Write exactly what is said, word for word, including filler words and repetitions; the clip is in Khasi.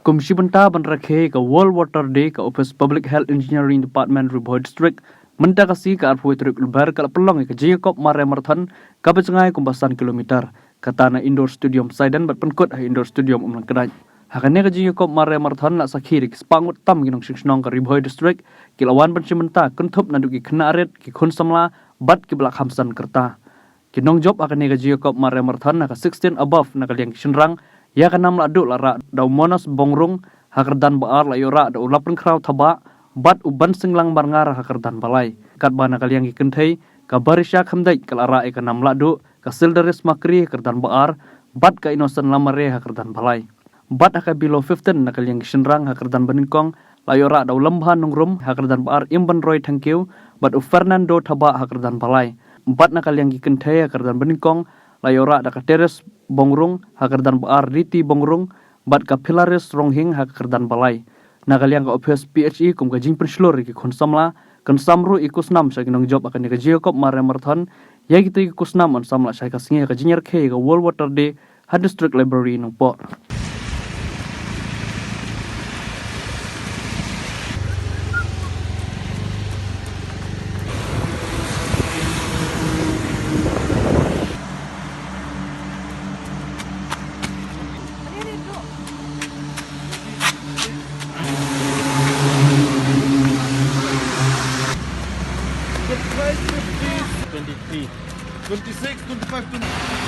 Kum shi bynta ban rakhe ka World Water Day, ka Office Public Health Engineering Department, Ri Bhoi District, mynta ka sngi ka arphew tarik Lber ka la pynlong ïa ka jingïakop Mareh Marathon kaba jngai kumba san kilometer, kata na Indoor Stadium Saiden bad pynkut ha Indoor Stadium Umlang Kdait. Ha kane ka jingïakop Mareh Marathon la sakhi da ki spah ngut tam ki nongshong shnong ka Ri Bhoi District, ki la wan ban shim bynta kynthup naduh ki khynnah rit, ki khun samla bad kiba la kham san kyrta. Ki nongjop ha kane ka jingïakop Mareh Marathon na ka sixteen above na ka liang ki shynrang, ïa ka nam lahduh la rah da u Monas Bongrung, ha kyrdan ba ar la ïoh rah da u Laprenkhraw Thabah bad u Bansinglang Marngar ha kyrdan ba lai. Katba na ka liang ki kynthei, ka Barisha Khymdeit ka la rah ïa ka nam lahduh, ka Sildaris Makri ha kyrdan ba ar bad ka Innocent Lamare ha kyrdan ba lai. Bad ha ka below fifteen na ka liang ki shynrang, ha kyrdan ba nyngkong la ïoh rah da u Lambha Nongrum, ha kyrdan ba ar Imbanroi Thangkhiew bad u Fernando Thabah ha kyrdan ba lai. Bad na ka liang ki kynthei, ha kyrdan ba nyngkong la ïoh rah da ka Teres Bongrung, ha kyrdan ba ar Riti Bongrung bad ka Philaris Ronghing ha ka kyrdan ba lai. Na ka liang ka ophis P H E, kum ka jingpynshlur ïa ki khun samla, kan sam ruh ïa ki khusnam sha ki nongjop ha kane ka jingïakop Mareh Marathon. Ïa kita ki khusnam yn sam lah shai ka sngi ha ka jingïarakhe ïa ka World Water Day ha District Library Nongpoh. Twenty-three. Twenty-six, twenty-five, twenty.